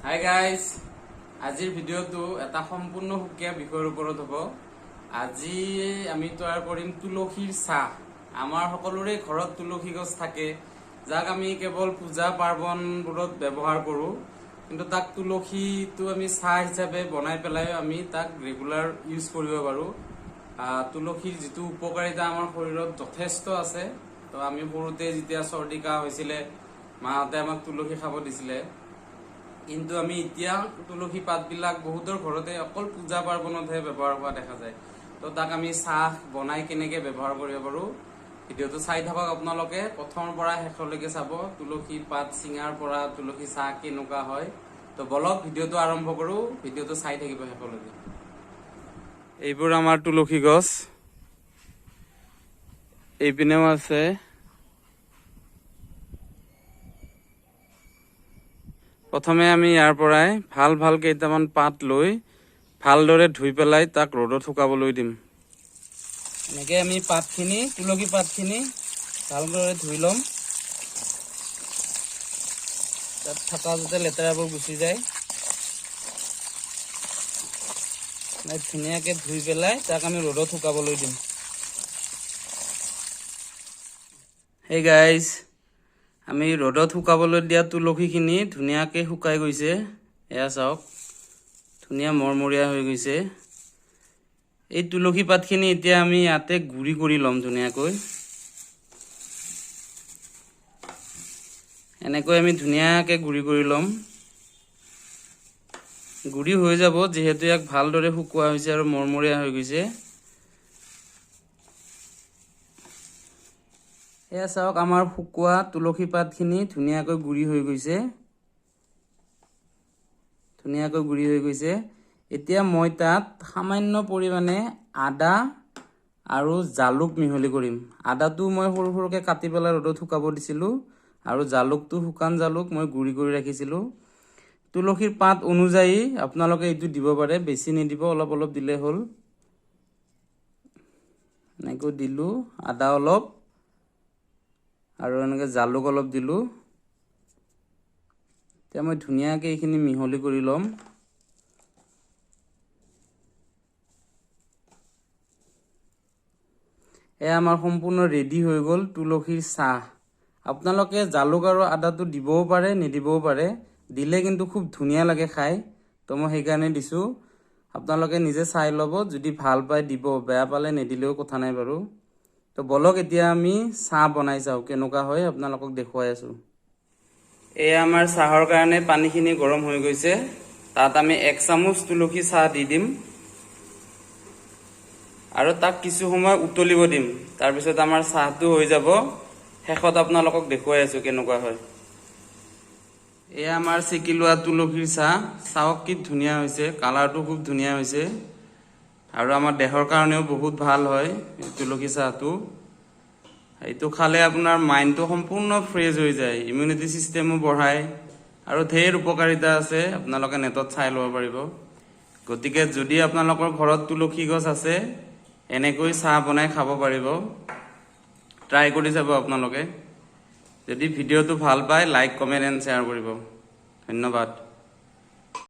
Hi guys, আজিৰ ভিডিঅ'টো এটা সম্পূৰ্ণ সুকীয়া বিষয়ৰ ওপৰত হ'ব। আজি আমি তৈয়াৰ কৰিম তুলসীৰ চাহ। আমাৰ সকলোৰে ঘৰত তুলসী গছ থাকে, যাক আমি কেৱল পূজা পাৰ্বণবোৰত ব্যৱহাৰ কৰোঁ। কিন্তু তাক তুলসীটো আমি চাহ হিচাপে বনাই পেলাই আমি তাক ৰেগুলাৰ ইউজ কৰিব পাৰোঁ। তুলসীৰ যিটো উপকাৰিতা আমাৰ শৰীৰত যথেষ্ট আছে। তো আমি সৰুতে যেতিয়া চৰ্দি কাহ হৈছিলে, মাহঁতে আমাক তুলসী খাব দিছিলে। কিন্তু আমি এতিয়া তুলসী পাতবিলাক বহুতৰ ঘৰতে অকল পূজা পাৰ্বণতহে ব্যৱহাৰ হোৱা দেখা যায়। তো তাক আমি চাহ বনাই কেনেকৈ ব্যৱহাৰ কৰিব পাৰোঁ, ভিডিঅ'টো চাই থাকক আপোনালোকে, প্ৰথমৰ পৰা শেষলৈকে চাব, তুলসী পাত ছিঙাৰ পৰা তুলসী চাহ কেনেকুৱা হয়। তো বলক, ভিডিঅ'টো আৰম্ভ কৰোঁ। ভিডিঅ'টো চাই থাকিব শেষলৈকে। এইবোৰ আমাৰ তুলসী গছ, এইপিনেও আছে। প্ৰথমে আমি ইয়াৰ পৰাই ভাল ভাল কেইটামান পাত লৈ ভালদৰে ধুই পেলাই তাক ৰ'দত শুকাবলৈ দিম। এনেকৈ আমি পাতখিনি, তুলসী পাতখিনি ভালদৰে ধুই ল'ম, তাত থকা যাতে লেতেৰাবোৰ গুচি যায়। ধুনীয়াকৈ ধুই পেলাই তাক আমি ৰ'দত শুকাবলৈ দিম। হেই গাইজ, আমি ৰ'দত শুকাবলৈ দিয়া তুলসীখিনি ধুনীয়াকৈ শুকাই গৈছে। এয়া চাওক, ধুনীয়া মৰমৰীয়া হৈ গৈছে। এই তুলসী পাতখিনি এতিয়া আমি ইয়াতে গুড়ি কৰি ল'ম ধুনীয়াকৈ। এনেকৈ আমি ধুনীয়াকৈ গুড়ি কৰি ল'ম। গুড়ি হৈ যাব, যিহেতু ইয়াক ভালদৰে শুকোৱা হৈছে আৰু মৰমৰীয়া হৈ গৈছে। এয়া চাওক, আমাৰ শুকোৱা তুলসী পাতখিনি ধুনীয়াকৈ গুড়ি হৈ গৈছে, ধুনীয়াকৈ গুড়ি হৈ গৈছে। এতিয়া মই তাত সামান্য পৰিমাণে আদা আৰু জালুক মিহলি কৰিম। আদাটো মই সৰু সৰুকৈ কাটি পেলাই ৰ'দত শুকাব দিছিলোঁ আৰু জালুকটো, শুকান জালুক মই গুড়ি কৰি ৰাখিছিলোঁ। তুলসীৰ পাত অনুযায়ী আপোনালোকে এইটো দিব পাৰে, বেছি নিদিব, অলপ অলপ দিলে হ'ল। এনেকৈ দিলোঁ আদা অলপ আৰু এনেকৈ জালুক অলপ দিলোঁ। এতিয়া মই ধুনীয়াকৈ এইখিনি মিহলি কৰি ল'ম। এয়া আমাৰ সম্পূৰ্ণ ৰেডি হৈ গ'ল তুলসীৰ চাহ। আপোনালোকে জালুক আৰু আদাটো দিবও পাৰে, নিদিবও পাৰে। দিলে কিন্তু খুব ধুনীয়া লাগে খাই, তো মই সেইকাৰণে দিছোঁ। আপোনালোকে নিজে চাই ল'ব, যদি ভাল পায় দিব, বেয়া পালে নিদিলেও কথা নাই বাৰু। তো বলক, এতিয়া আমি চাহ বনাই চাওঁ কেনেকুৱা হয়, আপোনালোকক দেখুৱাই আছোঁ। এয়া আমাৰ চাহৰ কাৰণে পানীখিনি গৰম হৈ গৈছে। তাত আমি 1 চামুচ তুলসী চাহ দি দিম আৰু তাক কিছু সময় উতলিব দিম। তাৰপিছত আমাৰ চাহটো হৈ যাব। শেষত আপোনালোকক দেখুৱাই আছোঁ কেনেকুৱা হয়। এয়া আমাৰ চেকি লোৱা তুলসীৰ চাহ। চাওক কি ধুনীয়া হৈছে, কালাৰটো খুব ধুনীয়া হৈছে আৰু আমাৰ দেহৰ কাৰণেও বহুত ভাল হয় এই তুলসী চাহটো। এইটো খালে আপোনাৰ মাইণ্ডটো সম্পূৰ্ণ ফ্ৰেছ হৈ যায়, ইমিউনিটি ছিষ্টেমো বঢ়ায় আৰু ঢেৰ উপকাৰিতা আছে, আপোনালোকে নেটত চাই ল'ব পাৰিব। গতিকে যদি আপোনালোকৰ ঘৰত তুলসী গছ আছে, এনেকৈ চাহ বনাই খাব পাৰিব। ট্ৰাই কৰি চাব আপোনালোকে। যদি ভিডিঅ'টো ভাল পায়, লাইক, কমেণ্ট এণ্ড শ্বেয়াৰ কৰিব। ধন্যবাদ।